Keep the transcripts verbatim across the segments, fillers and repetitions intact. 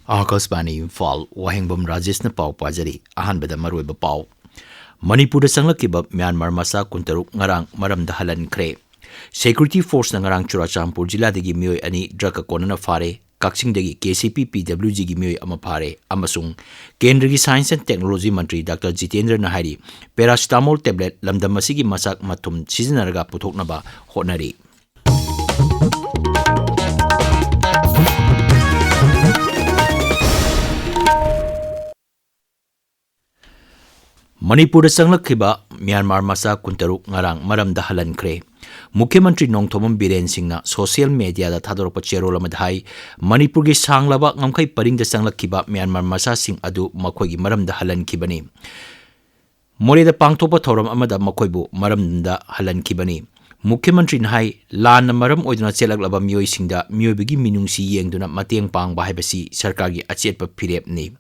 ꯑꯥꯀꯥꯁꯕꯥꯅꯤ ꯏꯝꯐꯥꯜ, ꯋꯥꯍꯦꯡꯕꯝ ꯔꯥꯖꯦꯁꯅ ꯄꯥꯎ ꯄꯥꯖꯔꯤ꯫ ꯑꯍꯥꯟꯕꯗ ꯃꯔꯨꯑꯣꯏꯕ ꯄꯥꯎ꯫ ꯃꯅꯤꯄꯨꯔꯗ ꯆꯪꯂꯛꯈꯤꯕ ꯃ꯭ꯌꯥꯟꯃꯥꯔ ꯃꯆꯥ ꯀꯨꯟꯇꯔꯨꯛ ꯉꯔꯥꯡ ꯃꯔꯝꯗ ꯍꯜꯍꯟꯈ꯭ꯔꯦ꯫ ꯁꯦꯀ꯭ꯌꯨꯔꯤꯇꯤ ꯐꯣꯔꯁꯅ ꯉꯔꯥꯡ ꯆꯨꯔꯥꯆꯥꯟꯄꯨꯔ ꯖꯤꯂꯥꯗꯒꯤ ꯃꯤꯑꯣꯏ ꯑꯅꯤ ꯗ꯭ꯔꯒꯀ ꯀꯣꯟꯅꯅ ꯐꯥꯔꯦ꯫ ꯀꯛꯆꯤꯡꯗꯒꯤ ꯀꯦ ꯁꯤ ꯄꯤ ꯄꯤ ꯗꯕ꯭ꯂꯤꯎ ꯖꯤꯒꯤ ꯃꯤꯑꯣꯏ ꯑꯃ ꯐꯥꯔꯦ꯫ ꯑꯃꯁꯨꯡ ꯀꯦꯟꯗ꯭ꯔꯒꯤ science and technology Mantri doctor ꯖꯤꯇꯦꯟꯗ꯭ꯔꯅ ꯍꯥꯏꯔꯤ, ꯄꯦꯔꯥꯁꯤꯇꯥꯃꯣꯜ ꯇꯦꯕ꯭ꯂꯦꯠ ꯂꯝꯗꯝ ꯑꯁꯤꯒꯤ ꯃꯆꯥꯛ ꯃꯊꯨꯝ ꯁꯤꯖꯤꯟꯅꯔꯒ ꯄꯨꯊꯣꯛꯅꯕ ꯍꯣꯠꯅꯔꯤ꯫ ꯃꯅꯤꯄꯨꯔꯗ ꯆꯪꯂꯛꯈꯤꯕ ꯃ꯭ꯌꯥꯟꯃꯥꯔ ꯃꯆꯥ ꯀꯨꯟꯇꯔꯨꯛ ꯉꯔꯥꯡ ꯃꯔꯝꯗ ꯍꯜꯍꯟꯈ꯭ꯔꯦ꯫ ꯃꯨꯈ꯭ꯌ ꯃꯟꯇ꯭ꯔꯤ ꯅꯣꯡꯊꯣꯝꯕꯝ ꯕꯤꯔꯦꯟ ꯁꯤꯡꯅ ꯁꯣꯁꯤꯌꯦꯜ ꯃꯦꯗꯤꯌꯥꯗ ꯊꯥꯗꯣꯔꯛꯄ ꯆꯦꯔꯣꯜ ꯑꯃꯗ ꯍꯥꯏ, ꯃꯅꯤꯄꯨꯔꯒꯤ ꯁꯥꯡꯂꯕ ꯉꯝꯈꯩ ꯄꯔꯤꯡꯗ ꯆꯪꯂꯛꯈꯤꯕ ꯃ꯭ꯌꯥꯟꯃꯥꯔ ꯃꯆꯥꯁꯤꯡ ꯑꯗꯨ ꯃꯈꯣꯏꯒꯤ ꯃꯔꯝꯗ ꯍꯜꯍꯟꯈꯤꯕꯅꯤ꯫ ꯃꯣꯔꯦꯗ ꯄꯥꯡꯊꯣꯛꯄ ꯊꯧꯔꯝ ꯑꯃꯗ ꯃꯈꯣꯏꯕꯨ ꯃꯔꯝꯗ ꯍꯜꯍꯟꯈꯤꯕꯅꯤ꯫ ꯃꯨꯈ꯭ꯌ ꯃꯟꯇ꯭ꯔꯤꯅ ꯍꯥꯏ, ꯂꯥꯟꯅ ꯃꯔꯝ ꯑꯣꯏꯗꯨꯅ ꯆꯦꯜꯂꯛꯂꯕ ꯃꯤꯑꯣꯏꯁꯤꯡꯗ ꯃꯤꯑꯣꯏꯕꯒꯤ ꯃꯤꯅꯨꯡꯁꯤ ꯌꯦꯡꯗꯨꯅ ꯃꯇꯦꯡ ꯄꯥꯡꯕ ꯍꯥꯏꯕꯁꯤ ꯁꯔꯀꯥꯔꯒꯤ ꯑꯆꯦꯠꯄ ꯐꯤꯔꯦꯞꯅꯤ꯫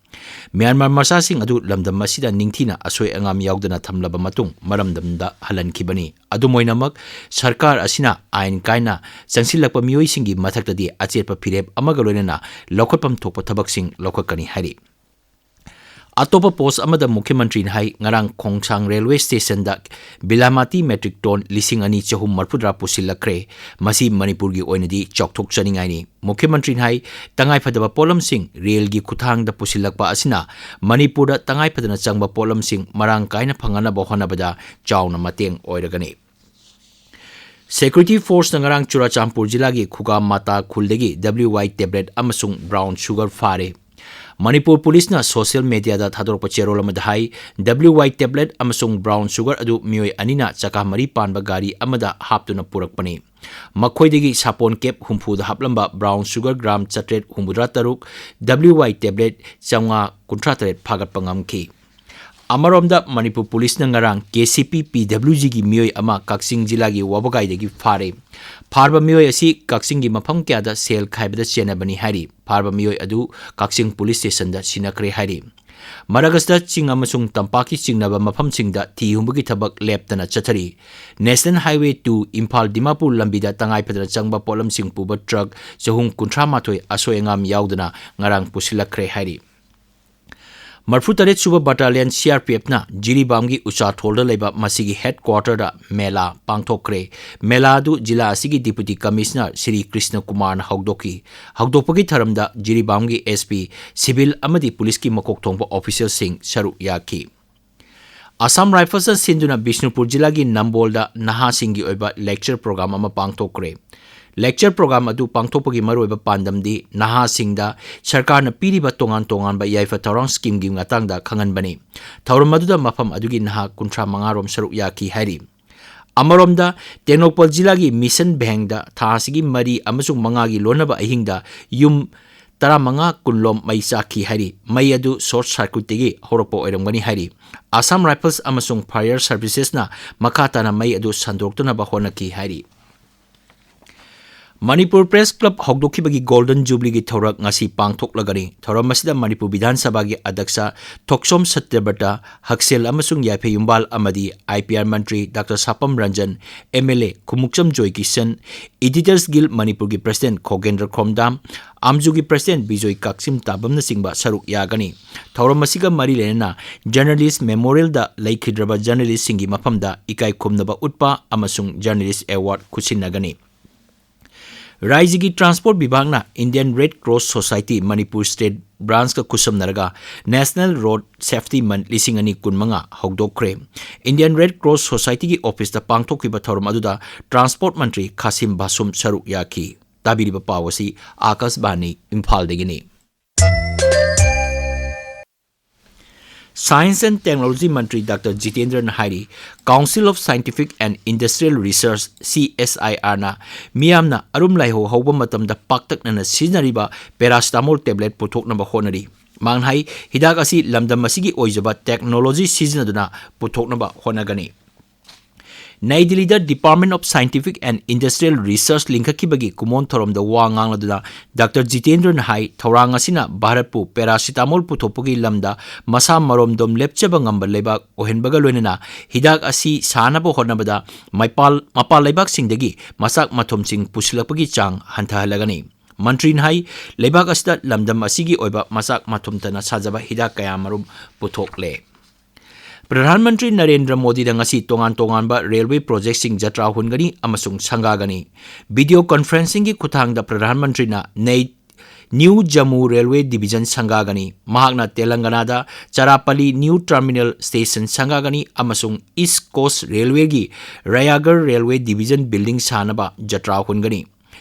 ꯃ꯭ꯌꯥꯟꯃꯥꯔ ꯃꯆꯥꯁꯤꯡ ꯑꯗꯨ ꯂꯝꯗꯝ ꯑꯁꯤꯗ ꯅꯤꯡꯊꯤꯅ ꯑꯁꯣꯏ ꯑꯉꯥꯝ ꯌꯥꯎꯗꯅ ꯊꯝꯂꯕ ꯃꯇꯨꯡ ꯃꯔꯝꯗꯝꯗ ꯍꯜꯍꯟꯈꯤꯕꯅꯤ꯫ ꯑꯗꯨꯝ ꯑꯣꯏꯅꯃꯛ, ꯁꯔꯀꯥꯔ ꯑꯁꯤꯅ ꯑꯥꯏꯟ ꯀꯥꯏꯅ ꯆꯪꯁꯤꯜꯂꯛꯄ ꯃꯤꯑꯣꯏꯁꯤꯡꯒꯤ ꯃꯊꯛꯇꯗꯤ ꯑꯆꯦꯠꯄ ꯐꯤꯔꯦꯞ ꯑꯃꯒ ꯂꯣꯏꯅꯅ ꯂꯧꯈꯠꯐꯝ ꯊꯣꯛꯄ ꯊꯕꯛꯁꯤꯡ ꯂꯧꯈꯠꯀꯅꯤ ꯍꯥꯏꯔꯤ꯫ ꯑꯇꯣꯞꯄ ꯄꯣꯁ ꯑꯃꯗ ꯃꯨꯈ꯭ꯌ ꯃꯟꯇ꯭ꯔꯤꯅ ꯍꯥꯏ, ꯉꯔꯥꯡ ꯈꯣꯡꯁꯥꯡ ꯔꯦꯜꯋꯦ ꯁ꯭ꯇꯦꯁꯟꯗ ꯕꯤꯂꯥꯃꯥꯇꯤ ꯃꯦꯇ꯭ꯔꯤꯛ ꯇꯣꯟ ꯂꯤꯁꯤꯡ ꯑꯅꯤ ꯆꯍꯨꯝ ꯃꯔꯤꯐꯨꯇꯔꯥ ꯄꯨꯁꯤꯜꯂꯛꯈ꯭ꯔꯦ꯫ ꯃꯁꯤ ꯃꯅꯤꯄꯨꯔꯒꯤ ꯑꯣꯏꯅꯗꯤ ꯆꯥꯎꯊꯣꯛꯆꯅꯤꯡꯉꯥꯏꯅꯤ꯫ ꯃꯨꯈ꯭ꯌ ꯃꯟꯇ꯭ꯔꯤꯅ ꯍꯥꯏ, ꯇꯉꯥꯏꯐꯗꯕ ꯄꯣꯠꯂꯝꯁꯤꯡ ꯔꯦꯜꯒꯤ ꯈꯨꯠꯊꯥꯡꯗ ꯄꯨꯁꯤꯜꯂꯛꯄ ꯑꯁꯤꯅ ꯃꯅꯤꯄꯨꯔꯗ ꯇꯉꯥꯏꯐꯗꯅ ꯆꯪꯕ ꯄꯣꯠꯂꯝꯁꯤꯡ ꯃꯔꯥꯡ ꯀꯥꯏꯅ ꯐꯪꯍꯟꯅꯕ ꯍꯣꯠꯅꯕꯗ ꯆꯥꯎꯅ ꯃꯇꯦꯡ ꯑꯣꯏꯔꯒꯅꯤ꯫ ꯁꯦꯀ꯭ꯌꯨꯔꯤꯇꯤ ꯐꯣꯔꯁꯅ ꯉꯔꯥꯡ ꯆꯨꯔꯥꯆꯥꯟꯄꯨꯔ ꯖꯤꯂꯥꯒꯤ ꯈꯨꯒꯥ ꯃꯥꯇꯥ ꯈꯨꯜꯗꯒꯤ ꯗꯕ꯭ꯂꯤꯌꯨ ꯋꯥꯏ ꯇꯦꯕ꯭ꯂꯦꯠ ꯑꯃꯁꯨꯡ ꯕ꯭ꯔꯥꯎꯟ ꯁꯨꯒꯔ ꯐꯥꯔꯦ꯫ ꯃꯅꯤꯄꯨꯔ ꯄꯨꯂꯤꯁꯅ ꯁꯣꯁꯤꯌꯦꯜ ꯃꯦꯗꯤꯌꯥꯗ ꯊꯥꯗꯣꯔꯛꯄ ꯆꯦꯔꯣꯜ ꯑꯃꯗ ꯍꯥꯏ, ꯗꯕ꯭ꯂꯤꯌꯨ ꯋꯥꯏ ꯇꯦꯕ꯭ꯂꯦꯠ ꯑꯃꯁꯨꯡ ꯕ꯭ꯔꯥꯎꯟ ꯁꯨꯒꯔ ꯑꯗꯨ ꯃꯤꯑꯣꯏ ꯑꯅꯤꯅ ꯆꯀꯥ ꯃꯔꯤ ꯄꯥꯟꯕ ꯒꯥꯔꯤ ꯑꯃꯗ ꯍꯥꯞꯇꯨꯅ ꯄꯨꯔꯛꯄꯅꯤ꯫ ꯃꯈꯣꯏꯗꯒꯤ ꯁꯥꯄꯣꯟ ꯀꯦꯞ ꯍꯨꯝꯐꯨꯗ ꯍꯥꯞꯂꯝꯕ ꯕ꯭ꯔꯥꯎꯟ ꯁꯨꯒꯔ ꯒ꯭ꯔꯥꯝ ꯆꯥꯇ꯭ꯔꯦꯠ ꯍꯨꯝꯐꯨꯇꯔꯥ ꯇꯔꯨꯛ, ꯗꯕ꯭ꯂꯤꯌꯨ ꯋꯥꯏ ꯇꯦꯕ꯭ꯂꯦꯠ ꯆꯥꯝꯃꯉꯥ ꯀꯨꯟꯊ꯭ꯔꯥ ꯇꯔꯦꯠ ꯐꯥꯒꯠꯄ ꯉꯝꯈꯤ꯫ ꯑꯃꯔꯣꯝꯗ, ꯃꯅꯤꯄꯨꯔ ꯄꯨꯂꯤꯁꯅ ꯉꯔꯥꯡ ꯀꯦ ꯁꯤ ꯄꯤ ꯄꯤ ꯗꯕ꯭ꯂꯤꯎ ꯖꯤꯒꯤ ꯃꯤꯑꯣꯏ ꯑꯃ ꯀꯛꯆꯤꯡ ꯖꯤꯂꯥꯒꯤ ꯋꯥꯕꯒꯥꯏꯗꯒꯤ ꯐꯥꯔꯦ꯫ ꯐꯥꯔꯕ ꯃꯤꯑꯣꯏ ꯑꯁꯤ ꯀꯛꯆꯤꯡꯒꯤ ꯃꯐꯝ ꯀꯌꯥꯗ ꯁꯦꯜ ꯈꯥꯏꯕꯗ ꯆꯦꯟꯅꯕꯅꯤ ꯍꯥꯏꯔꯤ꯫ ꯐꯥꯔꯕ ꯃꯤꯑꯣꯏ ꯑꯗꯨ ꯀꯛꯆꯤꯡ ꯄꯨꯂꯤꯁ ꯁ꯭ꯇꯦꯁꯟꯗ ꯁꯤꯟꯅꯈ꯭ꯔꯦ ꯍꯥꯏꯔꯤ꯫ ꯃꯔꯛ ꯑꯁꯤꯗ, ꯆꯤꯡ ꯑꯃꯁꯨꯡ ꯇꯝꯄꯥꯛꯀꯤ ꯆꯤꯡꯅꯕ ꯃꯐꯝꯁꯤꯡꯗ ꯊꯤ ꯍꯨꯝꯕꯒꯤ ꯊꯕꯛ ꯂꯦꯞꯇꯅ ꯆꯠꯊꯔꯤ꯫ National Highway two Imphal Dimapur ꯂꯝꯕꯤꯗ ꯇꯉꯥꯏ ꯐꯗꯅ ꯆꯪꯕ ꯄꯣꯠꯂꯝꯁꯤꯡ ꯄꯨꯕ ꯇ꯭ꯔꯛ ꯆꯍꯨꯝ ꯀꯨꯟꯊ꯭ꯔꯥ ꯃꯥꯊꯣꯏ ꯑꯁꯣꯏ ꯑꯉꯥꯝ ꯌꯥꯎꯗꯅ ꯉꯔꯥꯡ ꯄꯨꯁꯤꯜꯂꯛꯈ꯭ꯔꯦ ꯍꯥꯏꯔꯤ꯫ ꯃꯔꯤꯐꯨ ꯇꯔꯦꯠ ꯁꯨꯕ Battalion C R P Fꯅ ꯖꯤꯔꯤꯕꯥꯝꯒꯤ ꯎꯆꯥꯊꯣꯜꯗ ꯂꯩꯕ ꯃꯁꯤꯒꯤ headquarterꯗ ꯃꯦꯂꯥ ꯄꯥꯡꯊꯣꯛꯈ꯭ꯔꯦ꯫ ꯃꯦꯂꯥ ꯑꯗꯨ ꯖꯤꯂꯥ ꯑꯁꯤꯒꯤ Deputy Commissioner ꯁ꯭ꯔꯤ ꯀ꯭ꯔꯤꯁꯅ ꯀꯨꯃꯥꯔꯅ ꯍꯧꯗꯣꯛꯈꯤ꯫ ꯍꯧꯗꯣꯛꯄꯒꯤ ꯊꯧꯔꯝꯗ ꯖꯤꯔꯤꯕꯥꯝꯒꯤ S P, civil ꯑꯃꯗꯤ ꯄꯨꯂꯤꯁꯀꯤ ꯃꯀꯣꯛ ꯊꯣꯡꯕ officialꯁꯤꯡ ꯁꯔꯨꯛ ꯌꯥꯈꯤ꯫ Assam Riflesꯅ ꯁꯤꯟꯗꯨꯅ ꯕꯤꯁꯅꯨꯄꯨꯔ ꯖꯤꯂꯥꯒꯤ ꯅꯝꯕꯣꯜꯗ ꯅꯍꯥꯁꯤꯡꯒꯤ ꯑꯣꯏꯕ lecture program ꯑꯃ ꯄꯥꯡꯊꯣꯛꯈ꯭ꯔꯦ꯫ Lecture program ꯑꯗꯨ ꯄꯥꯡꯊꯣꯛꯄꯒꯤ ꯃꯔꯨꯑꯣꯏꯕ ꯄꯥꯟꯗꯝꯗꯤ ꯅꯍꯥꯁꯤꯡꯗ ꯁꯔꯀꯥꯔꯅ ꯄꯤꯔꯤꯕ ꯇꯣꯉꯥꯟ ꯇꯣꯉꯥꯟꯕ ꯌꯥꯏꯐ ꯊꯧꯔꯥꯡ schemeꯒꯤ ꯃꯇꯥꯡꯗ ꯈꯪꯍꯟꯕꯅꯤ꯫ ꯊꯧꯔꯝ ꯑꯗꯨꯗ ꯃꯐꯝ ꯑꯗꯨꯒꯤ ꯅꯍꯥ ꯀꯨꯟꯊ꯭ꯔꯥ ꯃꯉꯥ ꯔꯣꯝ ꯁꯔꯨꯛ ꯌꯥꯈꯤ ꯍꯥꯏꯔꯤ꯫ ꯑꯃꯔꯣꯝꯗ, ꯇꯦꯡꯅꯧꯄꯜ ꯖꯤꯂꯥꯒꯤ ꯃꯤꯁꯟ ꯚꯦꯡꯗ ꯊꯥ ꯑꯁꯤꯒꯤ ꯃꯔꯤ ꯑꯃꯁꯨꯡ ꯃꯉꯥꯒꯤ ꯂꯣꯟꯅꯕ ꯑꯍꯤꯡꯗ ꯌꯨꯝ ꯇꯔꯥꯃꯉꯥ ꯀꯨꯟ ꯂꯣꯝ ꯃꯩ ꯆꯥꯛꯈꯤ ꯍꯥꯏꯔꯤ꯫ ꯃꯩ ꯑꯗꯨ short circuitꯇꯒꯤ ꯍꯧꯔꯛꯄ ꯑꯣꯏꯔꯝꯒꯅꯤ ꯍꯥꯏꯔꯤ꯫ Assam Rifles ꯑꯃꯁꯨꯡ Fire Servicesꯅ ꯃꯈꯥ ꯇꯥꯅ ꯃꯩ ꯑꯗꯨ ꯁꯟꯗꯣꯛꯇꯅꯕ ꯍꯣꯠꯅꯈꯤ ꯍꯥꯏꯔꯤ꯫ ꯃꯅꯤꯄꯨꯔ Press Club ꯍꯧꯗꯣꯛꯈꯤꯕꯒꯤ Golden Jubileeꯒꯤ ꯊꯧꯔꯝ ꯉꯁꯤ ꯄꯥꯡꯊꯣꯛꯂꯒꯅꯤ꯫ ꯊꯧꯔꯝ ꯑꯁꯤꯗ ꯃꯅꯤꯄꯨꯔ ꯕꯤꯙꯥꯟ ꯁꯚꯥꯒꯤ ꯑꯗ꯭ꯌꯛꯁ ꯊꯣꯛꯆꯣꯝ ꯁꯇ꯭ꯌꯕ꯭ꯔꯇ, ꯍꯛꯁꯦꯜ ꯑꯃꯁꯨꯡ ꯌꯥꯏꯐ ꯌꯨꯝꯕꯥꯜ ꯑꯃꯗꯤ I P R ꯃꯟꯇ꯭ꯔꯤ doctor Sapam Ranjan, M L A Khumukcham Joykishan, Editors Guild ꯃꯅꯤꯄꯨꯔꯒꯤ President ꯈꯣꯒꯦꯟꯗ꯭ꯔ ꯈꯣꯝꯗꯥꯝ, ꯑꯥꯝꯖꯨꯒꯤ President ꯕꯤꯖꯣꯏ ꯀꯥꯛꯆꯤꯝ ꯇꯥꯕꯝꯅꯆꯤꯡꯕ ꯁꯔꯨꯛ ꯌꯥꯒꯅꯤ꯫ ꯊꯧꯔꯝ ꯑꯁꯤꯒ ꯃꯔꯤ ꯂꯩꯅꯅ Journalist Memorialꯗ ꯂꯩꯈꯤꯗ꯭ꯔꯕ journalistꯁꯤꯡꯒꯤ ꯃꯐꯝꯗ ꯏꯀꯥꯏ ꯈꯨꯝꯅꯕ ꯎꯠꯄ ꯑꯃꯁꯨꯡ Journalist Award ꯈꯨꯠꯁꯤꯟꯅꯒꯅꯤ꯫ ꯔꯥꯏꯖ꯭ꯌꯒꯤ Transport ꯕꯤꯚꯥꯒꯅ Indian Red Cross Society Manipur State Branchꯀ ꯈꯨꯠꯁꯝꯅꯔꯒ National Road Safety Month ꯂꯤꯁꯤꯡ ꯑꯅꯤ ꯀꯨꯟꯃꯉꯥ ꯍꯧꯗꯣꯛꯈ꯭ꯔꯦ꯫ Indian Red Cross Societyꯒꯤ officeꯇ ꯄꯥꯡꯊꯣꯛꯈꯤꯕ ꯊꯧꯔꯝ ꯑꯗꯨꯗ Transport ꯃꯟꯇ꯭ꯔꯤ ꯈꯥꯁꯤꯝ ꯕꯥꯁꯨꯝ ꯁꯔꯨꯛ ꯌꯥꯈꯤ꯫ ꯇꯥꯕꯤꯔꯤꯕ ꯄꯥꯎ ꯑꯁꯤ ꯑꯥꯀꯥꯁꯕꯥꯅꯤ ꯏꯝꯐꯥꯜꯗꯒꯤꯅꯤ꯫ Science and Technology Mantri doctor ꯖꯤꯇꯦꯟꯗ꯭ꯔꯅ ꯍꯥꯏꯔꯤ, Council of Scientific and Industrial Research, C S I Rꯅ ꯃꯤꯌꯥꯝꯅ ꯑꯔꯨꯝ ꯂꯥꯏꯍꯧ ꯍꯧꯕ ꯃꯇꯝꯗ ꯄꯥꯛꯇꯛꯅꯅ ꯁꯤꯖꯤꯟꯅꯔꯤꯕ paracetamol tablet ꯄꯨꯊꯣꯛꯅꯕ ꯍꯣꯠꯅꯔꯤ꯫ ꯃꯍꯥꯛꯅ ꯍꯥꯏ, ꯍꯤꯗꯥꯛ ꯑꯁꯤ ꯂꯝꯗꯝ ꯑꯁꯤꯒꯤ ꯑꯣꯏꯖꯕ technology ꯁꯤꯖꯤꯟꯅꯗꯨꯅ ꯄꯨꯊꯣꯛꯅꯕ ꯍꯣꯠꯅꯒꯅꯤ꯫ ꯅꯩ ꯗꯤꯜꯂꯤꯗ Department of Scientific and Industrial Research ꯂꯤꯡꯈꯠꯈꯤꯕꯒꯤ ꯀꯨꯃꯣꯟ ꯊꯧꯔꯝꯗ ꯋꯥ ꯉꯥꯡꯂꯗꯨꯅ ꯗꯥꯛꯇꯔ ꯖꯤꯇꯦꯟꯗ꯭ꯔꯅ ꯍꯥꯏ, ꯊꯧꯔꯥꯡ ꯑꯁꯤꯅ ꯚꯥꯔꯠꯄꯨ paracetamol ꯄꯨꯊꯣꯛꯄꯒꯤ ꯂꯝꯗ ꯃꯁꯥ ꯃꯔꯣꯝꯗꯣꯝ ꯂꯦꯞꯆꯕ ꯉꯝꯕ ꯂꯩꯕꯥꯛ ꯑꯣꯏꯍꯟꯕꯒ ꯂꯣꯏꯅꯅ ꯍꯤꯗꯥꯛ ꯑꯁꯤ ꯁꯥꯅꯕ ꯍꯣꯠꯅꯕꯗ ꯃꯩꯄꯥꯜ-, ꯃꯄꯥꯟ ꯂꯩꯕꯥꯛꯁꯤꯡꯗꯒꯤ ꯃꯆꯥꯛ ꯃꯊꯨꯝꯁꯤꯡ ꯄꯨꯁꯤꯜꯂꯛꯄꯒꯤ ꯆꯥꯡ ꯍꯟꯊꯍꯜꯂꯒꯅꯤ꯫ ꯃꯟꯇ꯭ꯔꯤꯅ ꯍꯥꯏ, ꯂꯩꯕꯥꯛ ꯑꯁꯤꯗ ꯂꯝꯗꯝ ꯑꯁꯤꯒꯤ ꯑꯣꯏꯕ ꯃꯆꯥꯛ ꯃꯊꯨꯝꯇꯅ ꯁꯥꯖꯕ ꯍꯤꯗꯥꯛ ꯀꯌꯥ ꯃꯔꯨꯝ ꯄꯨꯊꯣꯛꯂꯦ꯫ ꯄ꯭ꯔꯙꯥꯟ ꯃꯟꯇ꯭ꯔꯤ ꯅꯔꯦꯟꯗ꯭ꯔ ꯃꯣꯗꯤꯅ ꯉꯁꯤ ꯇꯣꯉꯥꯟ ꯇꯣꯉꯥꯟꯕ ꯔꯦꯜꯋꯦ ꯄ꯭ꯔꯣꯖꯦꯛꯁꯤꯡ ꯖꯇ꯭ꯔꯥ ꯍꯨꯟꯒꯅꯤ ꯑꯃꯁꯨꯡ ꯁꯪꯒꯥꯒꯅꯤ꯫ ꯚꯤꯗꯤꯑꯣ ꯀꯟꯐꯔꯦꯟꯁꯤꯡꯒꯤ ꯈꯨꯠꯊꯥꯡꯗ ꯄ꯭ꯔꯙꯥꯟ ꯃꯟꯇ꯭ꯔꯤꯅ ꯅꯩ-, ꯅ꯭ꯌꯨ ꯖꯝꯃꯨ ꯔꯦꯜꯋꯦ ꯗꯤꯚꯤꯖꯟ ꯁꯪꯒꯥꯒꯅꯤ꯫ ꯃꯍꯥꯛꯅ ꯇꯦꯂꯪꯒꯅꯥꯗ ꯆꯔꯥꯄꯜꯂꯤ ꯅ꯭ꯌꯨ ꯇꯔꯃꯤꯅꯦꯜ ꯁ꯭ꯇꯦꯁꯟ ꯁꯪꯒꯥꯒꯅꯤ ꯑꯃꯁꯨꯡ ꯏꯁ ꯀꯣꯁ ꯔꯦꯜꯋꯦꯒꯤ ꯔꯌꯥꯒꯔ ꯔꯦꯜꯋꯦ ꯗꯤꯚꯤꯖꯟ ꯕꯤꯜꯗꯤꯡ ꯁꯥꯅꯕ ꯖꯇ꯭ꯔꯥ ꯍꯨꯟꯒꯅꯤ꯫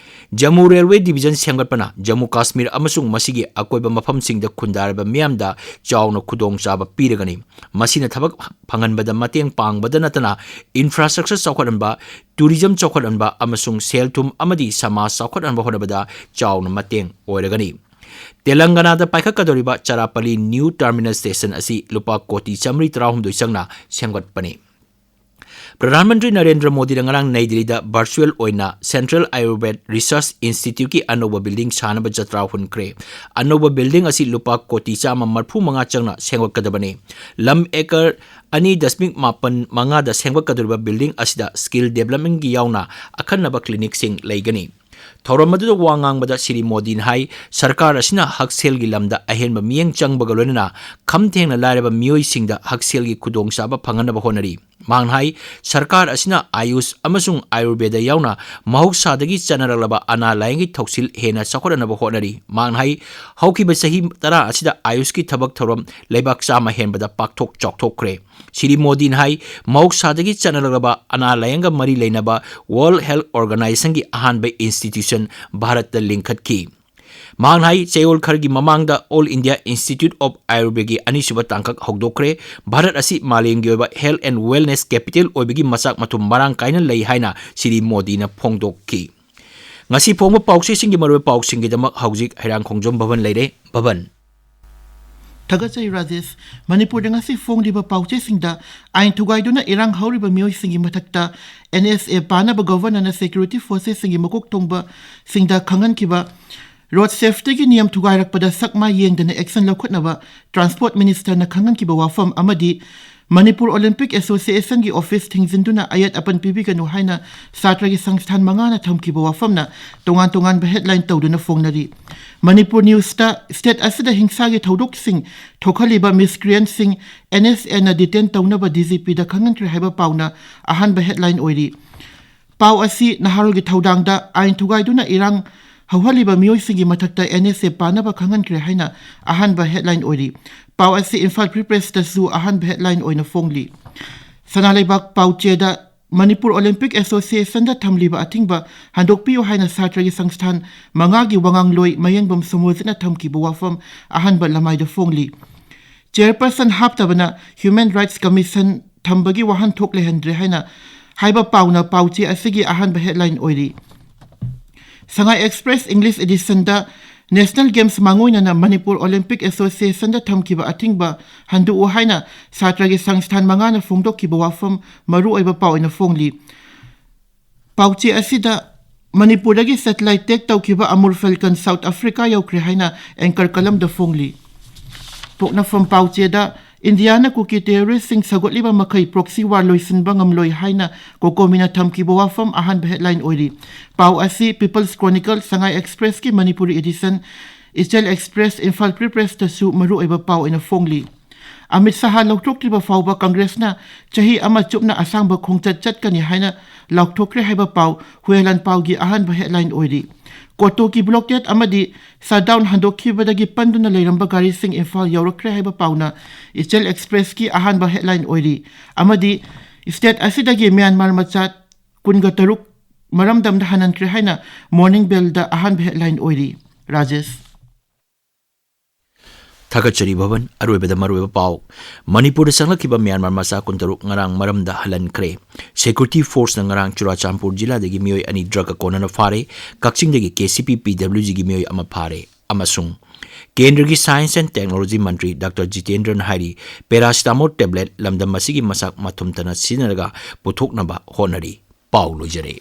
ꯖꯝꯃꯨ ꯔꯦꯜꯋꯦ ꯗꯤꯚꯤꯖꯟ ꯁꯦꯝꯒꯠꯄꯅ ꯖꯝꯃꯨ ꯀꯥꯁꯃꯤꯔ ꯑꯃꯁꯨꯡ ꯃꯁꯤꯒꯤ ꯑꯀꯣꯏꯕ ꯃꯐꯝꯁꯤꯡꯗ ꯈꯨꯟꯗꯥꯔꯤꯕ ꯃꯤꯌꯥꯝꯗ ꯆꯥꯎꯅ ꯈꯨꯗꯣꯡꯆꯥꯕ ꯄꯤꯔꯒꯅꯤ꯫ ꯃꯁꯤꯅ ꯊꯕꯛ ꯐꯪꯍꯟꯕꯗ ꯃꯇꯦꯡ ꯄꯥꯡꯕꯗ ꯅꯠꯇꯅ infrastructure ꯆꯥꯎꯈꯠꯍꯟꯕ, tourism ꯆꯥꯎꯈꯠꯍꯟꯕ ꯑꯃꯁꯨꯡ ꯁꯦꯜ-ꯊꯨꯝ ꯑꯃꯗꯤ ꯁꯃꯥꯖ ꯆꯥꯎꯈꯠꯍꯟꯕ ꯍꯣꯠꯅꯕꯗ ꯆꯥꯎꯅ ꯃꯇꯦꯡ ꯑꯣꯏꯔꯒꯅꯤ꯫ ꯇꯦꯂꯪꯒꯅꯥꯗ ꯄꯥꯏꯈꯠꯀꯗꯧꯔꯤꯕ ꯆꯔꯥꯄꯜꯂꯤ ꯅ꯭ꯌꯨ ꯇꯔꯃꯤꯅꯦꯜ ꯁ꯭ꯇꯦꯁꯟ ꯑꯁꯤ ꯂꯨꯄꯥ ꯀꯣꯇꯤ ꯆꯥꯃꯔꯤ ꯇꯔꯥꯍꯨꯝꯗꯣꯏ ꯆꯪꯅ ꯁꯦꯝꯒꯠꯄꯅꯤ꯫ ꯄ꯭ꯔꯙꯥꯟ ꯃꯟꯇ꯭ꯔꯤ ꯅꯔꯦꯟꯗ꯭ꯔ ꯃꯣꯗꯤꯅ ꯉꯔꯥꯡ ꯅꯩ ꯗꯤꯜꯂꯤꯗ virtual ꯑꯣꯏꯅ Central Ayurved Research Instituteꯀꯤ ꯑꯅꯧꯕ ꯕꯤꯜꯗꯤꯡ ꯁꯥꯅꯕ ꯖꯇ꯭ꯔꯥ ꯍꯨꯟꯈ꯭ꯔꯦ꯫ ꯑꯅꯧꯕ ꯕꯤꯜꯗꯤꯡ ꯑꯁꯤ ꯂꯨꯄꯥ ꯀꯣꯇꯤ ꯆꯥꯝꯃ ꯃꯔꯤꯐꯨ ꯃꯉꯥ ꯆꯪꯅ ꯁꯦꯝꯒꯠꯀꯗꯕꯅꯤ꯫ ꯂꯝ ꯑꯦꯀꯔ ꯑꯅꯤ ꯗꯁꯃꯤꯛ ꯃꯥꯄꯟ ꯃꯉꯥꯗ ꯁꯦꯝꯒꯠꯀꯗꯧꯔꯤꯕ ꯕꯤꯜꯗꯤꯡ ꯑꯁꯤꯗ skill developmentꯀꯤ ꯌꯥꯎꯅ ꯑꯈꯟꯅꯕ clinicꯁꯤꯡ ꯂꯩꯒꯅꯤ꯫ ꯊꯧꯔꯝ ꯑꯗꯨꯗ ꯋꯥ ꯉꯥꯡꯕꯗ ꯁ꯭ꯔꯤ ꯃꯣꯗꯤꯅ ꯍꯥꯏ, ꯁꯔꯀꯥꯔ ꯑꯁꯤꯅ ꯍꯛꯁꯦꯜꯒꯤ ꯂꯝꯗ ꯑꯍꯦꯟꯕ ꯃꯤꯠꯌꯦꯡ ꯆꯪꯕꯒ ꯂꯣꯏꯅꯅ ꯈꯝ ꯊꯦꯡꯅ ꯂꯥꯏꯔꯕ ꯃꯤꯑꯣꯏꯁꯤꯡꯗ ꯍꯛꯁꯦꯜꯒꯤ ꯈꯨꯗꯣꯡꯆꯥꯕ ꯐꯪꯍꯟꯅꯕ ꯍꯣꯠꯅꯔꯤ꯫ ꯃꯍꯥꯛꯅ ꯍꯥꯏ, ꯁꯔꯀꯥꯔ ꯑꯁꯤꯅ ꯑꯌꯨꯁ ꯑꯃꯁꯨꯡ ꯑꯥꯌꯨꯔꯕꯦꯗ ꯌꯥꯎꯅ ꯃꯍꯧꯁꯥꯗꯒꯤ ꯆꯠꯅꯔꯛꯂꯕ ꯑꯅꯥ ꯂꯥꯌꯦꯡꯒꯤ ꯊꯧꯁꯤꯜ ꯍꯦꯟꯅ ꯆꯥꯎꯈꯠꯍꯟꯅꯕ ꯍꯣꯠꯅꯔꯤ꯫ ꯃꯍꯥꯛꯅ ꯍꯥꯏ, ꯍꯧꯈꯤꯕ ꯆꯍꯤ ꯇꯔꯥ ꯑꯁꯤꯗ ꯑꯌꯨꯁꯀꯤ ꯊꯕꯛ ꯊꯧꯔꯝ ꯂꯩꯕꯥꯛ ꯆꯥꯝꯃ ꯍꯦꯟꯕꯗ ꯄꯥꯛꯊꯣꯛ ꯆꯥꯎꯊꯣꯛꯈ꯭ꯔꯦ꯫ ꯁ꯭ꯔꯤ ꯃꯣꯗꯤꯅ ꯍꯥꯏ, ꯃꯍꯧꯁꯥꯗꯒꯤ ꯆꯠꯅꯔꯛꯂꯕ ꯑꯅꯥ ꯂꯥꯌꯦꯡꯒ ꯃꯔꯤ ꯂꯩꯅꯕ World Health Organizationꯒꯤ ꯑꯍꯥꯟꯕ institution ꯚꯥꯔꯠꯇ ꯂꯤꯡꯈꯠꯈꯤ꯫ ꯃꯍꯥꯛꯅ ꯍꯥꯏ, ꯆꯌꯣꯜ ꯈꯔꯒꯤ ꯃꯃꯥꯡꯗ All India Institute of Ayurvedꯒꯤ ꯑꯅꯤꯁꯨꯕ ꯇꯥꯡꯀꯛ ꯍꯧꯗꯣꯛꯈ꯭ꯔꯦ꯫ ꯚꯥꯔꯠ ꯑꯁꯤ ꯃꯥꯂꯦꯝꯒꯤ ꯑꯣꯏꯕ health and wellness capital ꯑꯣꯏꯕꯒꯤ ꯃꯆꯥꯛ ꯃꯊꯨꯝ ꯃꯔꯥꯡ ꯀꯥꯏꯅ ꯂꯩ ꯍꯥꯏꯅ ꯁ꯭ꯔꯤ ꯃꯣꯗꯤꯅ ꯐꯣꯡꯗꯣꯛꯈꯤ꯫ ꯉꯁꯤ ꯐꯣꯡꯕ ꯄꯥꯎꯆꯦꯁꯤꯡꯒꯤ ꯃꯔꯨꯑꯣꯏꯕ ꯄꯥꯎꯁꯤꯡꯒꯤꯗꯃꯛ ꯍꯧꯖꯤꯛ ꯍꯩꯔꯥꯡꯈꯣꯡꯖꯝ ꯚꯕꯟ ꯂꯩꯔꯦ꯫ ꯚꯕꯟ꯫ ꯊꯥꯒꯠꯆꯔꯤ ꯔꯥꯖꯦꯁ꯫ ꯃꯅꯤꯄꯨꯔꯗ ꯉꯁꯤ ꯐꯣꯡꯂꯤꯕ ꯄꯥꯎꯆꯦꯁꯤꯡꯗ ꯑꯥꯏꯟ ꯊꯨꯒꯥꯏꯗꯨꯅ ꯏꯔꯥꯡ ꯍꯧꯔꯤꯕ ꯃꯤꯑꯣꯏꯁꯤꯡꯒꯤ ꯃꯊꯛꯇ ꯑꯦꯟ ꯑꯦꯁ ꯑꯦ ꯄꯥꯅꯕ ꯒꯣꯚꯔꯅꯔꯅ ꯁꯦꯀ꯭ꯌꯨꯔꯤꯇꯤ ꯐꯣꯔꯁꯦꯁꯁꯤꯡꯒꯤ ꯃꯀꯣꯛ ꯊꯣꯡꯕꯁꯤꯡꯗ ꯈꯪꯍꯟꯈꯤꯕ, ꯔꯣꯗ ꯁꯦꯐꯇꯤꯒꯤ ꯅꯤꯌꯝ ꯊꯨꯒꯥꯏꯔꯛꯄꯗ ꯁꯛ ꯃꯥꯏ ꯌꯦꯡꯗꯅ ꯑꯦꯛꯁꯟ ꯂꯧꯈꯠꯅꯕ ꯇ꯭ꯔꯥꯟꯁꯄꯣꯔꯠ ꯃꯤꯅꯤꯁꯇꯔꯅ ꯈꯪꯍꯟꯈꯤꯕ ꯋꯥꯐꯝ ꯑꯃꯗꯤ ꯃꯅꯤꯄꯨꯔ ꯑꯣꯂꯤꯝꯄꯤꯛ ꯑꯦꯁꯣꯁꯤꯌꯦꯁꯟꯒꯤ ꯑꯣꯐꯤꯁ ꯊꯤꯡꯖꯤꯟꯗꯨꯅ ꯑꯌꯦꯠ ꯑꯄꯟ ꯄꯤꯕꯤꯒꯅꯨ ꯍꯥꯏꯅ ꯁꯥꯇ꯭ꯔꯒꯤ ꯁꯪꯁꯊꯥꯟ ꯃꯉꯥꯅ ꯊꯝꯈꯤꯕ ꯋꯥꯐꯝꯅ ꯇꯣꯉꯥꯟ ꯇꯣꯉꯥꯟꯕ ꯍꯦꯗꯂꯥꯏꯟ ꯇꯧꯗꯨꯅ ꯐꯣꯡꯅꯔꯤ꯫ ꯃꯅꯤꯄꯨꯔ ꯅ꯭ꯌꯨꯁꯇ ꯁ꯭ꯇꯦꯠ ꯑꯁꯤꯗ ꯍꯤꯡꯁꯥꯒꯤ ꯊꯧꯗꯣꯛꯁꯤꯡ ꯊꯣꯛꯍꯜꯂꯤꯕ ꯃꯤꯁꯀ꯭ꯔꯤꯌꯦꯟꯁꯤꯡ ꯑꯦꯟ ꯑꯦꯁ ꯑꯦꯅ ꯗꯤꯇꯦꯟ ꯇꯧꯅꯕ ꯗꯤ ꯖꯤ ꯄꯤꯗ ꯈꯪꯍꯟꯈ꯭ꯔꯦ ꯍꯥꯏꯕ ꯄꯥꯎꯅ ꯑꯍꯥꯟꯕ ꯍꯦꯗꯂꯥꯏꯟ ꯑꯣꯏꯔꯤ꯫ ꯄꯥꯎ ꯑꯁꯤ ꯅꯍꯥꯔꯣꯜꯒꯤ ꯊꯧꯗꯥꯡꯗ ꯑꯥꯏꯟ ꯊꯨꯒꯥꯏꯗꯨꯅ ꯏꯔꯥꯡ ꯍꯧꯍꯜꯂꯤꯕ ꯃꯤꯑꯣꯏꯁꯤꯡꯒꯤ ꯃꯊꯛꯇ ꯑꯦꯟ ꯑꯦꯁ ꯑꯦ ꯄꯥꯅꯕ ꯈꯪꯍꯟꯈ꯭ꯔꯦ ꯍꯥꯏꯅ ꯑꯍꯥꯟꯕ ꯍꯦꯗꯂꯥꯏꯟ ꯑꯣꯏꯔꯤ꯫ ꯄꯥꯎ ꯑꯁꯤ ꯏꯝꯐꯥꯜ ꯐ꯭ꯔꯤ ꯄ꯭ꯔꯦꯁꯇꯁꯨ ꯑꯍꯥꯟꯕ ꯍꯦꯗꯂꯥꯏꯟ ꯑꯣꯏꯅ ꯐꯣꯡꯂꯤ꯫ ꯁꯅꯥ ꯂꯩꯕꯥꯛ ꯄꯥꯎꯆꯦꯗ ꯃꯅꯤꯄꯨꯔ ꯑꯣꯂꯤꯝꯄꯤꯛ ꯑꯦꯁꯣꯁꯤꯌꯦꯁꯟꯗ ꯊꯝꯂꯤꯕ ꯑꯊꯤꯡꯕ ꯍꯟꯗꯣꯛꯄꯤꯌꯨ ꯍꯥꯏꯅ ꯁꯥꯇ꯭ꯔꯒꯤ ꯁꯪꯁꯊꯥꯟ ꯃꯉꯥꯒꯤ ꯋꯥꯉꯥꯡꯂꯣꯏ ꯃꯌꯦꯡꯕꯝ ꯁꯣꯃꯣꯔꯖꯤꯠꯅ ꯊꯝꯈꯤꯕ ꯋꯥꯐꯝ ꯑꯍꯥꯟꯕ ꯂꯃꯥꯏꯗ ꯐꯣꯡꯂꯤ꯫ ꯆꯦꯌꯔꯄꯔꯁꯟ ꯍꯥꯞꯇꯕꯅ ꯍ꯭ꯌꯨꯃꯦꯟ ꯔꯥꯏꯠꯁ ꯀꯃꯤꯁꯟ ꯊꯝꯕꯒꯤ ꯋꯥꯍꯟꯊꯣꯛ ꯂꯩꯍꯟꯗ꯭ꯔꯦ ꯍꯥꯏꯅ ꯍꯥꯏꯕ ꯄꯥꯎꯅ ꯄꯥꯎꯆꯦ ꯑꯁꯤꯒꯤ ꯑꯍꯥꯟꯕ ꯍꯦꯗꯂꯥꯏꯟ ꯑꯣꯏꯔꯤ꯫ ꯁꯉꯥꯏ ꯑꯦꯛꯁꯄ꯭ꯔꯦꯁ ꯏꯪꯂꯤꯁ ꯏꯗꯤꯁꯟꯗ ꯅꯦꯁꯅꯦꯜ ꯒꯦꯝꯁ ꯃꯥꯡꯑꯣꯏꯅꯅ ꯃꯅꯤꯄꯨꯔ ꯑꯣꯂꯤꯝꯄꯤꯛ ꯑꯦꯁꯣꯁꯤꯌꯦꯁꯟꯗ ꯊꯝꯈꯤꯕ ꯑꯊꯤꯡꯕ ꯍꯟꯗꯣꯛꯎ ꯍꯥꯏꯅ ꯁꯥꯇ꯭ꯔꯒꯤ ꯁꯪꯁꯊꯥꯟ ꯃꯉꯥꯅ ꯐꯣꯡꯗꯣꯛꯈꯤꯕ ꯋꯥꯐꯝ ꯃꯔꯨꯑꯣꯏꯕ ꯄꯥꯎ ꯑꯣꯏꯅ ꯐꯣꯡꯂꯤ꯫ ꯄꯥꯎꯆꯦ ꯑꯁꯤꯗ ꯃꯅꯤꯄꯨꯔꯗꯒꯤ ꯁꯦꯇꯦꯂꯥꯏꯠ ꯇꯦꯛ ꯇꯧꯈꯤꯕ ꯑꯃꯨꯔ ꯐꯦꯜꯀꯟ ꯁꯥꯎꯠ ꯑꯐ꯭ꯔꯤꯀꯥ ꯌꯧꯈ꯭ꯔꯦ ꯍꯥꯏꯅ ꯑꯦꯡꯀꯔ ꯀꯂꯝꯗ ꯐꯣꯡꯂꯤ꯫ ꯄꯣꯛꯅꯐꯝ ꯄꯥꯎꯆꯦꯗ ꯏꯟꯗꯤꯌꯥꯅ ꯀꯨꯀꯤ ꯇꯦꯔꯣꯔꯤꯁꯁꯤꯡ ꯁꯧꯒꯠꯂꯤꯕ ꯃꯈꯩ ꯄ꯭ꯔꯣꯛꯁꯤ ꯋꯥꯔ ꯂꯣꯏꯁꯤꯟꯕ ꯉꯝꯂꯣꯏ ꯍꯥꯏꯅ ꯀꯣꯀꯣꯃꯤꯅ ꯊꯝꯈꯤꯕ ꯋꯥꯐꯝ ꯑꯍꯥꯟꯕ ꯍꯦꯗꯂꯥꯏꯟ ꯑꯣꯏꯔꯤ꯫ ꯄꯥꯎ ꯑꯁꯤ ꯄꯤꯄꯜꯁ ꯀ꯭ꯔꯣꯅꯤꯀꯜ, ꯁꯉꯥꯏ ꯑꯦꯛꯁꯄ꯭ꯔꯦꯁꯀꯤ ꯃꯅꯤꯄꯨꯔꯤ ꯏꯗꯤꯁꯟ, ꯏꯆꯦꯜ ꯑꯦꯛꯁꯄ꯭ꯔꯦꯁ, ꯏꯝꯐꯥꯜ ꯐ꯭ꯔꯤ ꯄ꯭ꯔꯦꯁꯇꯁꯨ ꯃꯔꯨꯑꯣꯏꯕ ꯄꯥꯎ ꯑꯣꯏꯅ ꯐꯣꯡꯂꯤ꯫ ꯑꯃꯤꯠ ꯁꯥꯍ ꯂꯧꯊꯣꯛꯇ꯭ꯔꯤꯕ ꯐꯥꯎꯕ ꯀꯪꯒ꯭ꯔꯦꯁꯅ ꯆꯍꯤ ꯑꯃ ꯆꯨꯞꯅ ꯑꯁꯥꯡꯕ ꯈꯣꯡꯆꯠ ꯆꯠꯀꯅꯤ ꯍꯥꯏꯅ ꯂꯥꯎꯊꯣꯛꯈ꯭ꯔꯦ ꯍꯥꯏꯕ ꯄꯥꯎ ꯍꯨꯌꯦꯂꯥꯟ ꯄꯥꯎꯒꯤ ꯑꯍꯥꯟꯕ ꯍꯦꯗꯂꯥꯏꯟ ꯑꯣꯏꯔꯤ꯫ ꯀꯣꯇꯣꯒꯤ ꯕ꯭ꯂꯣꯀꯦꯠ ꯑꯃꯗꯤ ꯁꯠꯗꯥꯎꯟ ꯍꯟꯗꯣꯛꯈꯤꯕꯗꯒꯤ ꯄꯟꯗꯨꯅ ꯂꯩꯔꯝꯕ ꯒꯥꯔꯤꯁꯤꯡ ꯏꯝꯐꯥꯜ ꯌꯧꯔꯛꯈ꯭ꯔꯦ ꯍꯥꯏꯕ ꯄꯥꯎꯅ ꯏꯆꯦꯜ ꯑꯦꯛꯁꯄ꯭ꯔꯦꯁꯀꯤ ꯑꯍꯥꯟꯕ ꯍꯦꯗꯂꯥꯏꯟ ꯑꯣꯏꯔꯤ꯫ ꯑꯃꯗꯤ ꯁ꯭ꯇꯦꯠ ꯑꯁꯤꯗꯒꯤ ꯃ꯭ꯌꯥꯟꯃꯥꯔ ꯃꯆꯥ ꯀꯨꯟꯒ ꯇꯔꯨꯛ ꯃꯔꯝꯗꯝꯗ ꯍꯟꯍꯟꯈ꯭ꯔꯦ ꯍꯥꯏꯅ ꯃꯣꯔꯅꯤꯡ ꯕꯦꯜꯗ ꯑꯍꯥꯟꯕ ꯍꯦꯗꯂꯥꯏꯟ ꯑꯣꯏꯔꯤ꯫ ꯔꯥꯖꯦꯁ꯫ ꯊꯥꯒꯠꯆꯔꯤ ꯚꯕꯟ꯫ ꯑꯔꯣꯏꯕꯗ ꯃꯔꯨꯑꯣꯏꯕ ꯄꯥꯎ꯫ ꯃꯅꯤꯄꯨꯔꯗ ꯆꯪꯂꯛꯈꯤꯕ ꯃ꯭ꯌꯥꯟꯃꯥꯔ ꯃꯆꯥ ꯀꯨꯟꯇꯔꯨꯛ ꯉꯔꯥꯡ ꯃꯔꯝꯗ ꯍꯜꯍꯟꯈ꯭ꯔꯦ꯫ ꯁꯦꯀ꯭ꯌꯨꯔꯤꯇꯤ ꯐꯣꯔꯁꯅ ꯉꯔꯥꯡ ꯆꯨꯔꯥꯆꯥꯟꯄꯨꯔ ꯖꯤꯂꯥꯗꯒꯤ ꯃꯤꯑꯣꯏ ꯑꯅꯤ ꯗ꯭ꯔꯒ ꯀꯣꯟꯅꯅ ꯐꯥꯔꯦ꯫ ꯀꯛꯆꯤꯡꯗꯒꯤ ꯀꯦ ꯁꯤ ꯄꯤ ꯄꯤ ꯗꯕ꯭ꯂꯤꯎ ꯖꯤꯒꯤ ꯃꯤꯑꯣꯏ ꯑꯃ ꯐꯥꯔꯦ꯫ ꯑꯃꯁꯨꯡ ꯀꯦꯟꯗ꯭ꯔꯒꯤ Science and Technology Mantri doctor ꯖꯤꯇꯦꯟꯗ꯭ꯔꯅ ꯍꯥꯏꯔꯤ, paracetamol tablet ꯂꯝꯗꯝ ꯑꯁꯤꯒꯤ ꯃꯁꯛ ꯃꯊꯨꯝ ꯇꯅ ꯁꯤꯖꯤꯟꯅꯔꯒ ꯄꯨꯊꯣꯛꯅꯕ ꯍꯣꯠꯅꯔꯤ꯫ ꯄꯥꯎ ꯂꯣꯏꯖꯔꯦ꯫